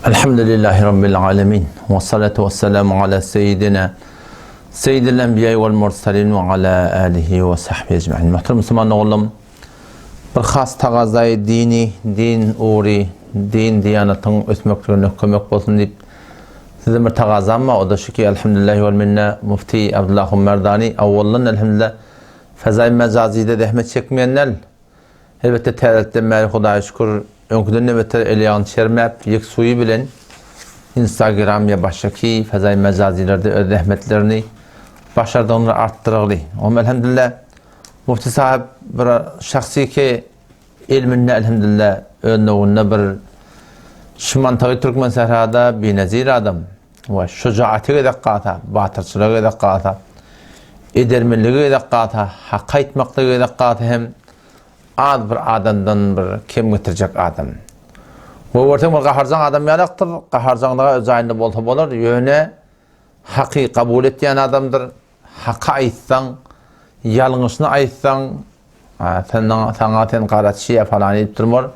Elhamdülillahi Rabbil alemin. Ve salatu ve selamu ala seyyidina Seyyidil enbiya vel mursalin ve ala alihi ve sahbihi ecmain. Muhterem Müslüman oğlum, bir has tagazayı dini, din uğri, din diyanatın ösmekligine kömek bolsun diýip sizden bir tagazam bar. O da şu ki elhamdülillahi vel minne Mufti Abdullah Merdani awwaldan elhamdülillah fezai mecazide zähmet çekmeyenler Elbetde täzelikden bäri Hudaýa şükür öňküden-de beter el-ýagyny çermäp, ýek suýy bilen Instagram ýa başgaky fezaýy mejazilerde öz zähmetlerini başardygyndan artdyrygly. Oňam elhemdülillah Mufti sahyp bir şahsyky ilminde elhemdülillah öz nowunda bir şu mantygy türkmen sährada binezir adam we şujaaty gezek galsa, batyrçylygy gezek galsa, edermenligi gezek galsa, haky aýtmaklygy gezek galsa hem az bir adamdan bir kem getirjek adam. We görseň bir gaharjaň adam ýalakdyr, gaharjaňlyga öz jaýynda bolsa bolar, ýöne haky kabul etýän adamdyr, haky aýtsaň, ýalňyşyny aýtsaň, sen saňa sen garaçy ýa falan diýip durmar.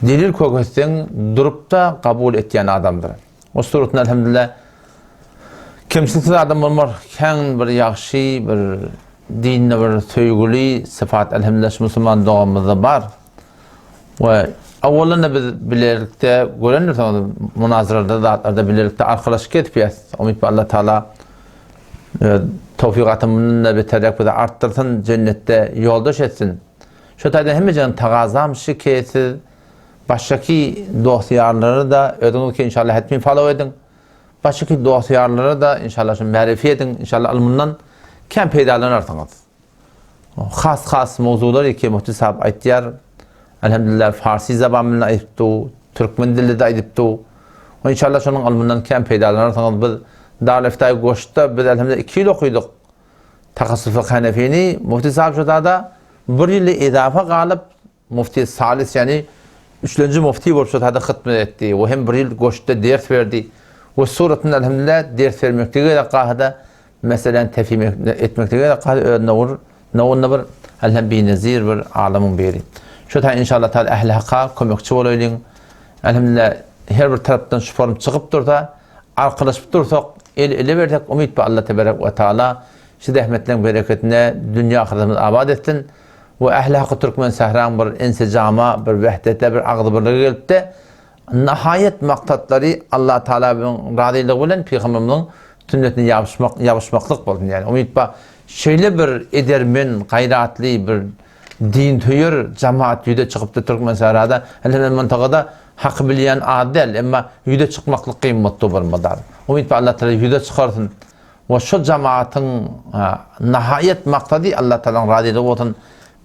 Delil köketseň durup-da kabul etýän adamdyr. O suratynda elhamdülillah kemçiliksiz adam bolmar. Kän bir ýagşy bir dinde bir söýgüli sypat elhamdülillah şu musulman doganymyzda bar. We awalynda biz bilelikde görendir soň munazarada zatlarda bilelikde arkalaşyk edip Umyt Allah Taala öz towfigatyny mundan da beterräk bize artdyrsyn, jennetde ýoldaş etsin. Şu taýdan hemmejegiň tagazam şu ki siz başgaky dost-ýarlary da özüňiz inşallah hetmi follow ediň. Başgaky dost-ýarlara da inşallah şu märifi ediň. İnşallah ylmyndan kän peýdalanarsyňyz. Has-has mowzular eki Muhti sahib aýtýar. Elhamdülillah farsi zaban bilen aýdypdy, türkmen dilde de aýdypdy. We inşallah şonuň ylmyndan kän peýdalanarsyňyz. Biz Darül Iftaý Goşda biz elhamdülillah 2 ýyl okydyk. Takassus fykh Hanefini Muhti sahib şo bir ýyl izafa galyp Mufti Salis ýagny üçlenji mufti bolup şo taýda hytmet etdi we hem bir ýyl goşda ders berdi we suratynda elhamdülillah ders bermeklige gerek galsa-da meseläni tefhim etmeklige gerek galsa öz nowur nowunda bir elham binezir bir alymyň biri. Şo taý inşallah taala ähli haka kömekçi bolaýlyň. Elhamdülillah her bir tarapdan şu form çykyp dursa, arkalaşyp dursak, el ele bersek umyt bar Allah teberek we taala şu zähmetleň bereketine dünýe ahyretimizi abat etsin. We ähli haky türkmen sähraň bir insijama, bir wehdete, bir agzybirlige gelipde, nahaýat maksatlary Allah Tagalanyň razylygy bilen pygamberimiziň sünnetine ýapyşmak, ýapyşmaklyk bolsun ýani. Umyt bar, şeýle bir edermen, gaýratly bir dinsöýer jamaat ýüze çykypdy türkmen sährada. Elhamdülillah mantagada haky bilýän az däl, emma ýüze çykmaklyk gymmatly bir mydar. Umyt bar Allah Tagala ýüze çykarsyn. We şo jemaatyň nahaýat maksady Allah Tagalaň razylygy bolsun,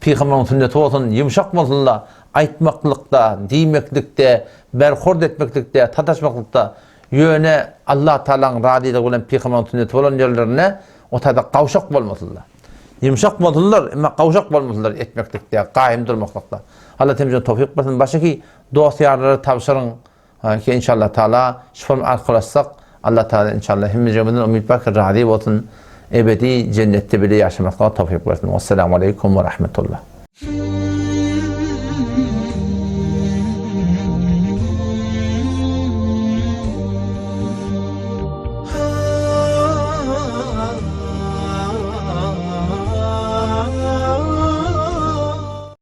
Pygamberiň sünneti bolsun, ýumşak bolsun-da, aýtmaklykda, diýmeklikde, berhurd etmeklikde, sataşmaklykda, ýöne Allah Tagalaň razylygy bilen Pygamberiň sünneti bolan ýerlerinde o taýda gawşak bolmasynlar. Ýumşak bolsunlar, emma gawşak bolmasynlar etmeklikde, gaýym durmaklykda. Allah hemmämize towfyk bersin. Başyky dost-ýarlara tabşyryň. Ki inşallah taala şol arkalaşsak Allah taala inşallah hemmejigimizden umyt bar ki razy bolsun ebedi jennetde bile ýaşamaklyga towfyk bersin. Wesselamu aleýkum we rahmetullah.